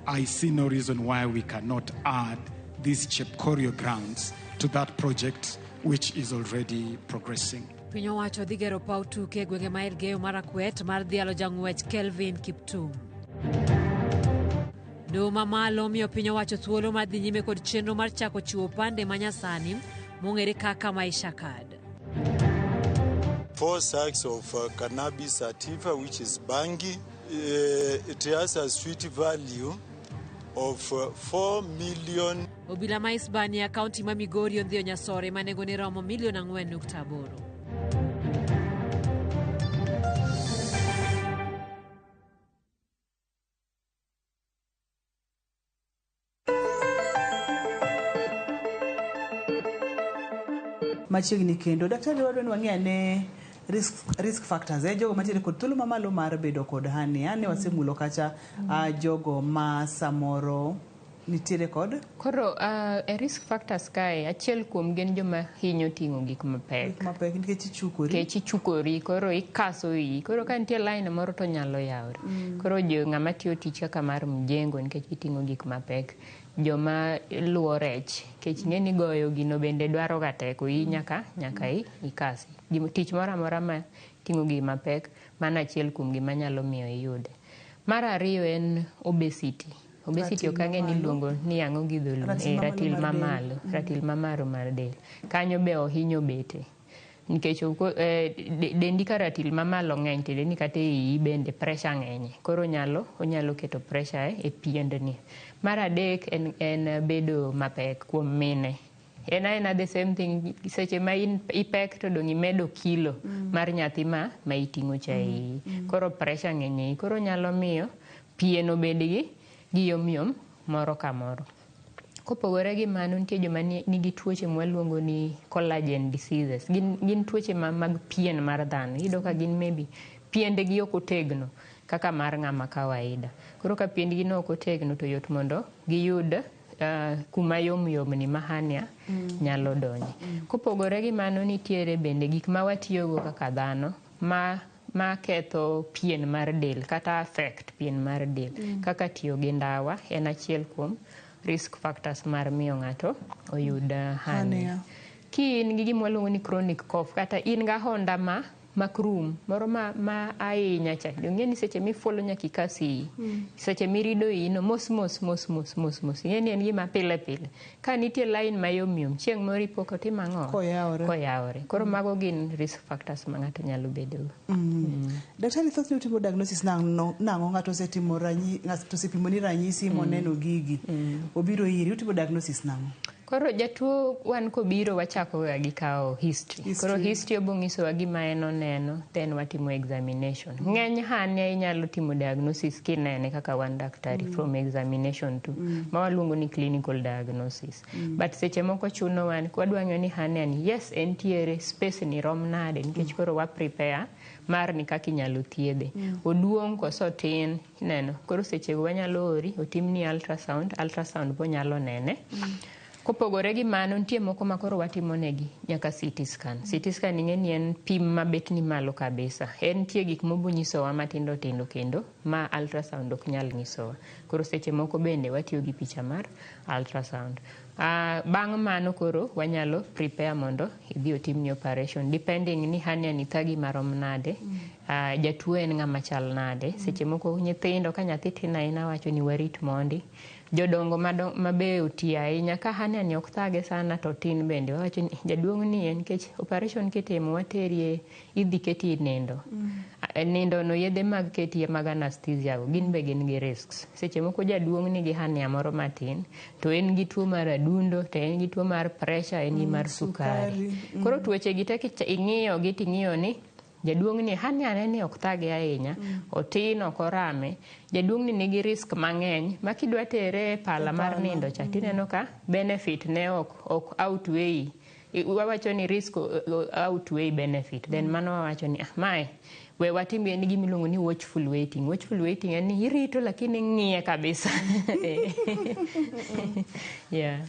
I see no reason why we cannot add these Chepkorio grounds to that project, which is already progressing. Piny owacho dhi gero paw tuke e gwenge ma Elgeyo Marakwet mar dhialo jang'wech Kelvin Kiptum. Doho mamalo miyo piny owacho thuolo mar dhi nyime kod chenro mar chako chiwo opande manyasani mong'ere kaka Maisha Card. 4 sacks of cannabis sativa, which is bangi. It has a sweet value of 4 million. Obila ma Isbania, kaunti ma Migori ondhiyo nyasore ma nengone romo milion 4.8. Machiegni kendo daktari wadwa ni wang'e ane Risk factors e jogo mantiere kod thuolo mamalo mar bedo kod hernia ne wasemulo kacha jogo ma samoro nitiere kod Koro e risk factors kae, achiel kuom gin joma hinyo ting'o gik mapek. Gik mapek nikech ichukori. Nikech ichukori, koro ikaso iyi. Koro ka nitie line moro to nyalo yawore. Koro jo ng'ama tiyo tich kaka mar mjengo nikech giting'o gik mapek. Joma luwo rech, nikech ing'e ni goyo gino bende dwaro ga teko, iyi nyaka ikasi. Tich moro amora ma ting'o gik mapek, mano achiel kuom gima nyalo miyo iyude. Mar ariyo en obesity. Obesity ok ang'e ni iluongo ni ang'o gi dholuo. Ratil Ratil mamalo mar del. Mamalo, ratil mamalo mar del. Kanyo be ohinyo bete. Nikech dendi ka ratil mamalo ng'eny tiende ni kata e iyi bende pressure ng'enye. Koro onyalo keto pressure e piendni. Mar adek en bedo mapek kuom mine. En aena the same thing, seche ma in ipek to dong' imedo kilo mar nyathi ma iting'o cha e iyi. Koro pressure ng'eny e iyi. Koro nyalo miyo pien obed gi yomyom moro ka moro. Kopogore gi mano, nitie joma nigi tuoche mwaluongo ni collagen diseases. Gin tuoche mag pien mar dhano. Iyudo ka gin maybe piendgi ok otegno kaka mar ng'ama kawaida. Koro ka piendgi no ok otegno to yot mondo giyud kuma yom yom ni ma hernia nyalo donje. Kopogore gi mano, nitiere bende gik ma watiyogo kaka dhano ma ketho pien mar del kata affect pien mar del. Kaka tiyo gi ndawa en achiel kuom risk factors mar miyo ng'ato oyud hernia. Hernia. Ki in gi gima waluongo ni chronic cough kata in ga honda ma mak rum moro ma ahinya cha, dong' ing'e ni seche mifuolo nyaka ikas iyi. Seche mirido iyi no mos mos mos mos mos mos, ing'e ni en gima pile pile. Ka nitie line mayom yom, chieng' moro ipo kotimo ang'o? Koyawore. Koyawore. Koro mago gin risk factors ma ng'ato nyalo bedogo. Daktari, thothne utimo diagnosis nang'o? Ng'ato osetimo ng'ato osepimoni ranyisi moneno gigi. Obiro iri, utimo diagnosis nang'o? Koro jatuo wan kobiro wachako ga gi kawo history. Koro History. History obo nyisowa gima en oneno, then watimo examination. Ng'eny hernia inyalo timo diagnosis kinene kaka wan daktari from examination tu. Ma waluongo ni clinical diagnosis. But seche moko chuno wan wadwa ng'eyo ni hernia ni yes entiere, space ni rom nade, nikech koro wa prepare mar ni kaka inyalo thiedhe. Oduong' koso otin, ineno. Koro sechego wanyalo ori otimni ultrasound, ultrasound bo nyalo nene. Kopogore gi mano, nitie moko ma koro watimo negi nyaka CT scan. CT scan ing'e ni en pim mabet ni malo kabisa. En nitie gik mobo nyisowa matindo tindo kendo ma ultrasound ok nyal nyisowa. Koro seche moko bende watiyo gi picha mar ultrasound. Bang' mano koro wanyalo prepare mondo idhi otimni operation depending ni hernia ni thagi marom nade, jatuo en ng'ama chal nade. Seche moko nyithindo, ka nyathi tin ahinya, wacho ni warit mondi. Jodongo mabe oti ahinya, ka hernia ni ok thage sana to tin bende wawacho ni jaduong' ni en nikech operation kitimo waterie idhi keti e nindo. Nindo no yedhe mag keti mag anesthesia go gin be gin gi risks. Seche moko jaduong' nigi hernia moro matin to en gi tuo mar adundo, to en gi tuo mar pressure, en gi mar sukari. Sukari. Koro tuoche gi te ing'iyo gi ting'iyo ni jaduong' ni hernia ne ni ok thage ahinya, otin ok orame. Jaduong' ni nigi risk mang'eny ma kidwa tere e pala mar pala. Nindo cha tineno ka benefit ne ok outweigh. Wawacho ni risk outweigh benefit. Then mano wawacho ni ah, mae we watim en gima iluongo ni watchful waiting. Watchful waiting en ni irito lakini ing'iye kabisa. Yeah.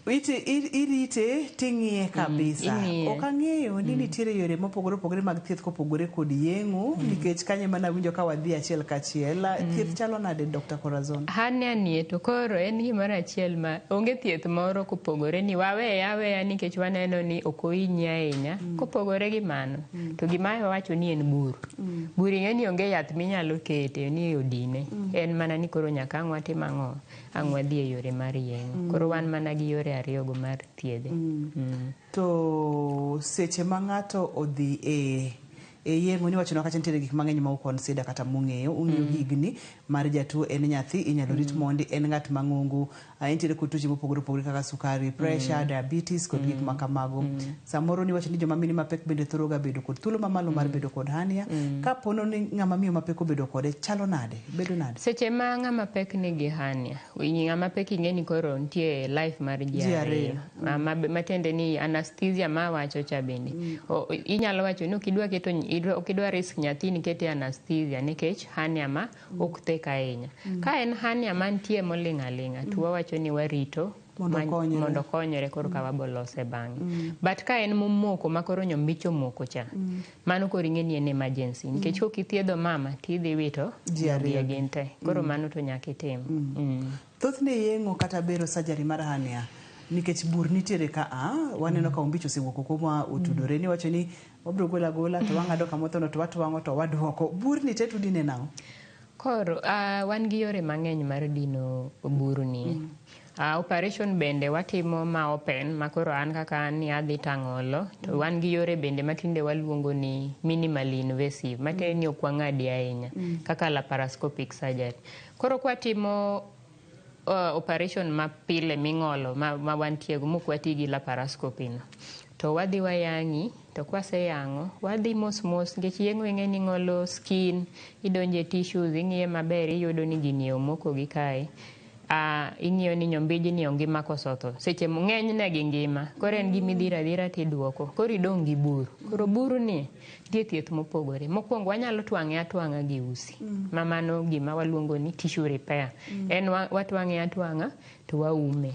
Irite ting'iye kabisa. Ing'iye. Ok ang'eyo ni nitiere yore mopogore opogore mag thieth kopogore kod yeng'o nikech kanyo ema nawinjo ka wadhi achiel kachiel. Thieth chalo nade, Dr. Corazon? Hernia nie to koro en gimoro achiel ma onge thieth moro kopogore ni waweye aweya nikech waneno ni ok ohinyi ahinya. Kopogore gi mano, to gima wawacho ni en bur. Bur ing'e ni onge yath minyalo kete ni odine. En mana ni koro nyaka ang' watim ang'o? Ang' wadhi e yore mar yeng'o. Koro wan mana gi yore ariyogo mar thiedhe. To seche ma ng'ato odhi e E yeng'o niwachonwa kacha nitiere gik mang'eny ma uconsider kata mung'eyo. Ung'iyo higni mar jatuo en nyathi inyalo rit mondi en ng'at mang'ongo entiere kod tuoche mopogore opogore kaka sukari, pressure, diabetes kod gik ma kamago. Samoro niwacho ni joma mine mapek bende thoro ga bedo kod thuolo mamalo mar bedo kod hernia. Kapono ni ng'ama miyo mapek obedo kode chalo nade? Bedo nade? Seche ma ng'ama pek nigi hernia, ng'ama pek ing'e ni koro nitie life mar ji ariyo. Matiende ni anesthesia ma awacho cha bende. Inyalo wacho ni ok idwa keto ok idwa risk nyathini kete anesthesia nikech hernia ma ok thek ahinya. Ka en hernia mantie moling' aling'a to wawacho ni warito mondo okonyre korka wabolose bang'e. But ka en momoko ma koro nyombich omoko cha, mano koro ing'e ni en emergency nikech kok ithiedho mama tidhi wito ji ariyo gin te. Koro mano to nyaka itim. Thothne yeng'o kata bero surgery mar hernia nikech bur nitiere ka a waneno ka ombich osewuok oko ma otudore niwacho ni wabiro golo agola to wang'ado kamothono to watwang'o to waduoko burni te tudine nang'o? Koro wan gi yore mang'eny mar dino burni. Operation bende watimo ma open ma koro an kaka an ni adhi tang'olo to wan gi yore bende matinde waluongo ni minimally invasive matiende ni ok wang'adi ahinya kaka laparoscopic surgery. Koro kwatimo operation ma pile ming'olo ma wantiego mok wati gi laparoscopy no to wadhi wayang'i to kwaseyang'o wadhi mos mos nikech yeng'o ing'e ni ng'olo skin idonje tissues ing'iye maber iyudo ni gini omoko gi kae. Ing'iyo ni nyombijni ongima koso otho. Seche ng'enyne gi ngima koro en gima idhiro adhira tiduoko koro idong' gi bur. Koro burni nitie thieth mopogore. Mokwongo wanyalo twang'e atwang'a gi usi ma mano gima waluongo ni tissue repair. En watwang'e atwang'a to waume.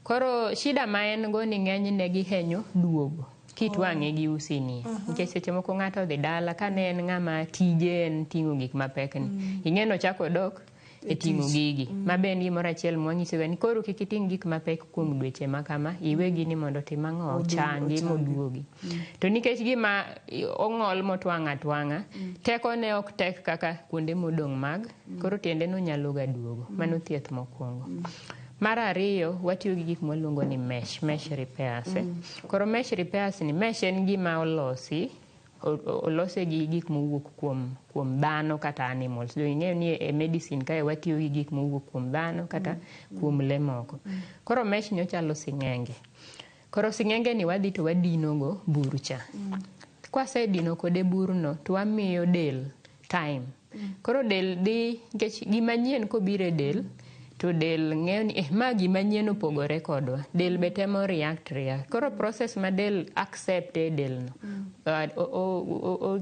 Koro shida ma en go ni ng'enyne gihenyo duogo kitwang'e gi usi ni. Nikech seche moko ng'ato odhi dala ka ne en ng'ama tije en ting'o gik mapek ni. Ing'e ni ochako odok e ting'o gigi. Ma be en gimoro achiel mwanyisoga ni koro kik iting' gik mapek kuom dweche ma kama, iwe gini mondo otim ang'o, ochangi moduogi. To nikech gima ong'ol motwang' atwang'a, tekone ok tek kaka kuonde modong' mag, koro tiende no nyalo ga duogo. Mano thieth mokwongo. Mar ariyo, watiyo gi gik mwaluongo ni mesh repairs. Koro mesh repairs ni, mesh en gima olosi olose gi gik mowuok kuom dhano kata animals. Jo ing'eyo ni e medicine kae watiyo gi gik mowuok kuom dhano kata kuom le moko. Koro mesh ni ochalo sing'enge. Koro sing'enge ni wadhi to wadino go bur cha. Kwasedino kode burno to wamiyo del time. Koro del dhi nikech gima nyien kobiro e del to del ng'eyo ni ma gima nyien opogore kodwa. Del be temo react. Koro process ma del accept e del no.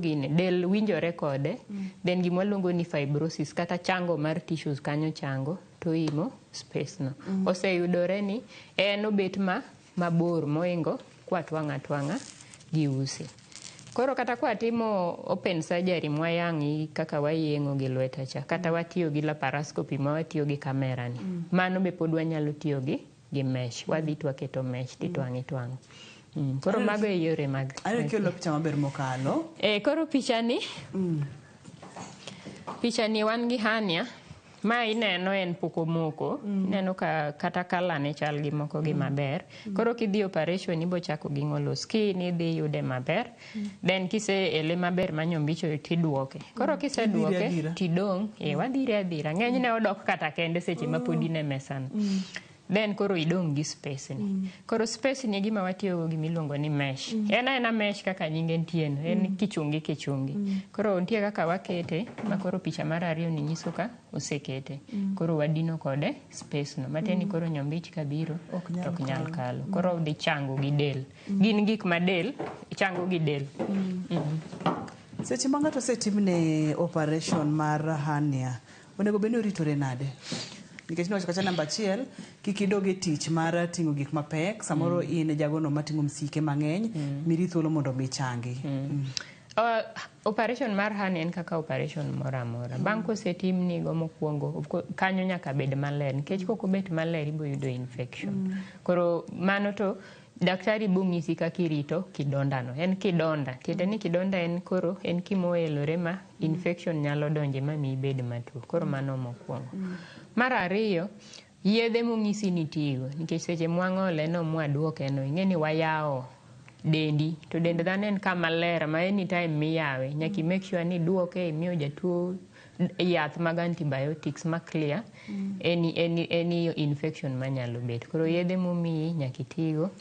Gine del winjore kode. Then gima waluongo ni fibrosis kata chango mar tissues kanyo chango to imo space no. Oseyudore ni en obet mabor moingo kwatwang'a atwang'a gi usi. Koro kata kwatimo open surgery mwayang'i kaka wayeng'o gi lweta cha kata watiyo gi laparoscopy ma watiyo gi kamera ni mano be pod wanyalo tiyo gi mesh. Wadhi to waketo mesh titwang'o itwang'o. Koro mago e yore mag. Aneno kiolo picha maber mokalo. Koro picha ni wan gi hernia. Ma ineno en pok omoko. Ineno ka kata kala ne chal gi moko gi maber. Koro kidhi operation ibo chako gi ng'olo skin idhi yude maber. Then kise ele maber ma nyombicho tiduoke. Koro kiseduoke tidong' wadhire adhira. Ng'enyne odok kata kende seche ma pod in e mesa no. Then koro idong' gi space ni. Koro space ni gima watiyo go gimiluongo ni mesh. En aena mesh kaka nyinge nitie no. En kichungi kichungi. Koro nitie kaka wakete ma koro picha mar ariyo ni nyiso ka osekete. Koro wadino kode space no. Matiende ni koro nyombich kabiro to ok nyal kalo. Koro odhi chango gi del. Gin gik ma del chango gi del. Seche ma ng'ato osetimne operation mar hernia, onego bed ni oritore nade? Nikech niwacho kacha namba achiel, kik idog e tich mar ting'o gik mapek. Samoro in jagono mating'o msike mang'eny, miri thuolo mondo mi changi. Operation mar hernia en kaka operation moro amora. Bang' kosetimnigo mokwongo, kanyo nyaka bed maler. Nikech kok obet maler ibo yudo infection. Koro mano to daktari bong'isi kaka irito kidonda no. En kidonda. Tiende ni kidonda en koro en kimoelore ma infection nyalo donje ma mi ibed matuo. Koro mano mokwongo. Mar ariyo, yedhe mong'isi ni tigo. Nikech seche mwang'ole no mwaduoke no, ing'e ni wayawo dendi to dend dhano en kama ler ma anytime miyawe nyaka i make sure ni iduoke imiyo jatuo yath mag antibiotics ma clear any infection manyalo bet. Koro yedhe momiyi nyaka itigo,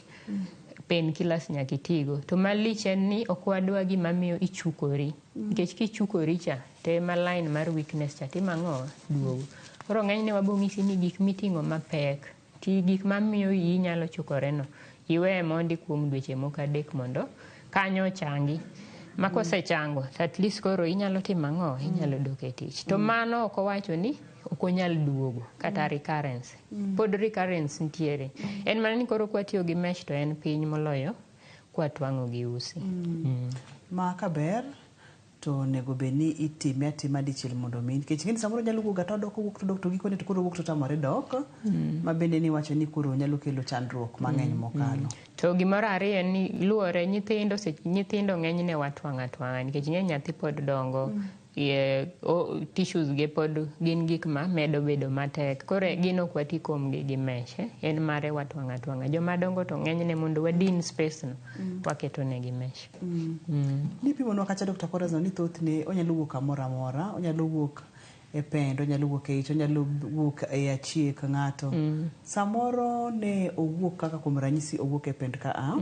painkillers nyaka itigo. To malich en ni ok wadwa gima miyo ichukori nikech kichukori cha to ema line mar weakness cha timo ang'o duogo. Koro ng'enyne wabong'isi ni gik miting'o mapek ti gik mamiyo iyi nyalo chukore no iweye mondi kuom dweche moko 3 mondo kanyo ochangi. Ma kosechango to at least koro inyalo timo ang'o inyalo dok e tich. To mano ok owacho ni ok onyal duogo kata recurrence. Pod recurrence nitiere. En mana ni koro kwatiyo gi mesh to en piny moloyo kwatwang'o gi usi. Ma kaber to onego bed ni itime atima dichiel mondo mi nikech ing'eni samoro nyalo wuok to odok owuok to odok to gikone to koro owuok to otamore dok ma bende niwacho ni koro nyalo kelo chandruok mang'eny mokalo. To gimoro ariyo en ni luwore nyithindo nyithindo ng'enyne watwang'o atwang'a nikech ing'e nyathi pod dongo tissues ge pod gin gik ma medo bedo matek. Koro gin ok wati kuomgi gi mesh, en mare watwang'o atwang'a. Joma dongo to ng'enyne mondo wadin space no waketo negi mesh. Nipimonwa kacha Dr. Corazon ni thothne onyalo wuok kamoro amora, onyalo wuok e pend, onyalo wuok e ich, onyalo wuok e achiek ng'ato. Samoro ne owuok kaka kuom ranyisi owuok e pend ka a,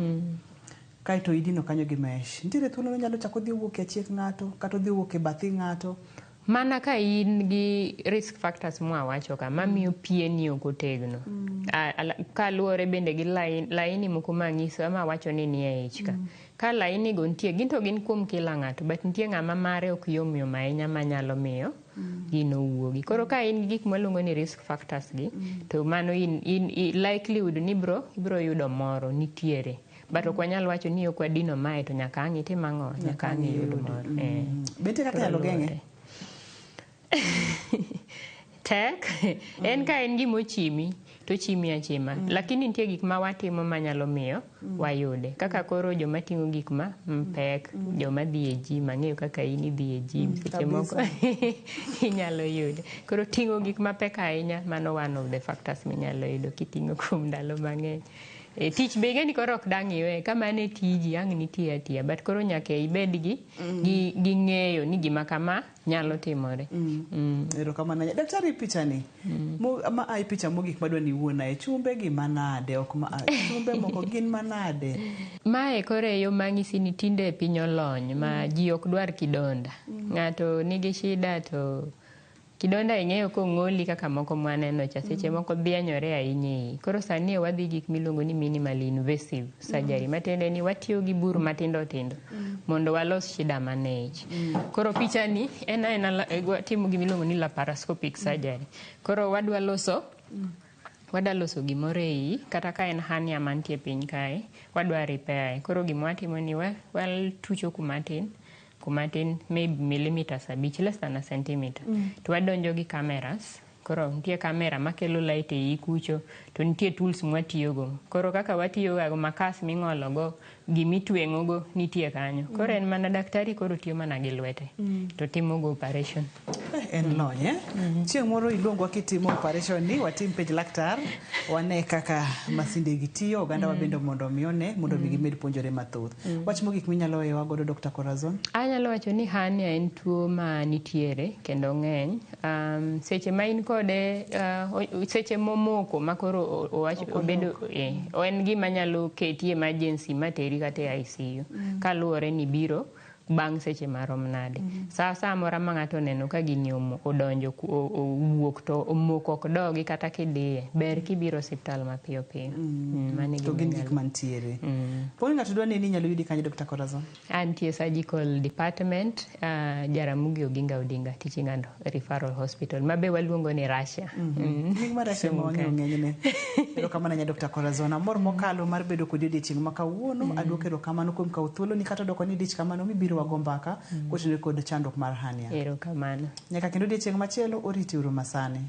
kaeto idino kanyo gi mesh. Nitiere thuolo onyalo chako odhi owuok e achiek ng'ato kata odhi owuok e bathi ng'ato. Mana ka in gi risk factors mwawacho ka mamiyo pieni ok otegno. Kaluwore bende gi laini moko mang'iso ama wacho ni nie ich ka. Ka laini go nitie, gin to gin kuom kila ng'ato, but nitie ng'ama mare ok yom yom ahinya manyalo miyo gino wuogi. Koro ka in gi gik mwaluongo ni risk factors gi, to mano in likelihood ni ibro yudo moro nitiere. But ok wanyal wacho ni ok wadino mae to nyaka ang' itim ang'o, nyaka ang' iyud moro. Be nitie kaka inyalo geng'e? Tek. En ka en gima ochimi to ochimi achima. Lakini nitie gik ma watimo manyalo miyo wayude. Kaka koro joma ting'o gik ma pek, joma dhi e gym, ang'eyo kaka in idhi e gym, seche moko inyalo yude. Koro ting'o gik mapek ahinya, mano one of the factors minyalo yudo kiting'o kuom ndalo mang'eny. Tich be ing'e ni koro ok dang' iwe, ka mano e tiji ang' nitie atiya, but koro nyaka ibed gi ng'eyo ni gima kama nyalo timore. Erokamano ahinya. Daktari, picha ni ma ai picha mogik madwa ni iwuonae, chumbe gi manade, ok ma chumbe moko gin manade? Mae koro e yo mang'isi ni tinde piny olony ma ji ok dwar kidonda. Ng'ato nigi shida to kidonda ing'eyo kong'oli kaka moko mwaneno cha, seche moko dhianyore ahinya e iyi. Koro sani wadhi gik miluongo ni minimally invasive surgery, matiende ni watiyo gi bur matindo tindo mondo walos shida mane ich. Koro picha ni en aena watimo gima iluongo ni laparoscopic surgery. Koro wadwa loso gimoro e iyi, kata ka en hernia mantie piny kae, wadwa repair. Koro gima watimo ni watucho kuma tin maybe millimeters 5, less than a centimeter. To wadonjo gi cameras. Koro nitie camera makelo light e iyi kucho, to nitie tools mwatiyogo. Koro kaka watiyogo makas ming'ologo, gimitweng'ogo nitie kanyo. Koro en mana daktari koro tiyo mana gi lwete to timogo operation. En lony, eh? Chieng' moro iluongwa kitimo operation ni watim penj laktar, wane kaka masinde gi tiyo, oganda wa bende mondo mi one, mondo mi gimed puonjore mathoth. Wach mogik minyalo weyowa godo Dr. Corazon? Anyalo wacho ni hernia en tuo ma nitiere kendo ng'eny. Seche ma in kode, seche momoko ma koro obedo, en gima nyalo keti emergency materi kata e ICU. Kaluwore ni biro bang' seche marom nade. Sa samora ma ng'ato oneno ka gini odonjo owuok to omoko ok dogi kata kidiye, ber kibiro osiptal mapiyo piyo. To gin gik mantiere. Poni ng'ato dwa neni inyalo yudi kanye Dr. Corazon? Antie surgical department, Jaramogi Oginga Odinga Teaching and Referral Hospital, ma be waluongo ni Russia. Nying mar Russia ma wang'eyo ng'enyne. Erokamano ahinya Dr. Corazon. Amor mokalo mar bedo kodi odiechieng' ma kawuono. Aduoko erokamano kuom kawo thuoloni kata doko ni dich kamano mibiro wago mbaka kotenore kod chandruok mar hernia. Erokamano. Nyaka kendo odiechieng' machielo, oriti uru masani.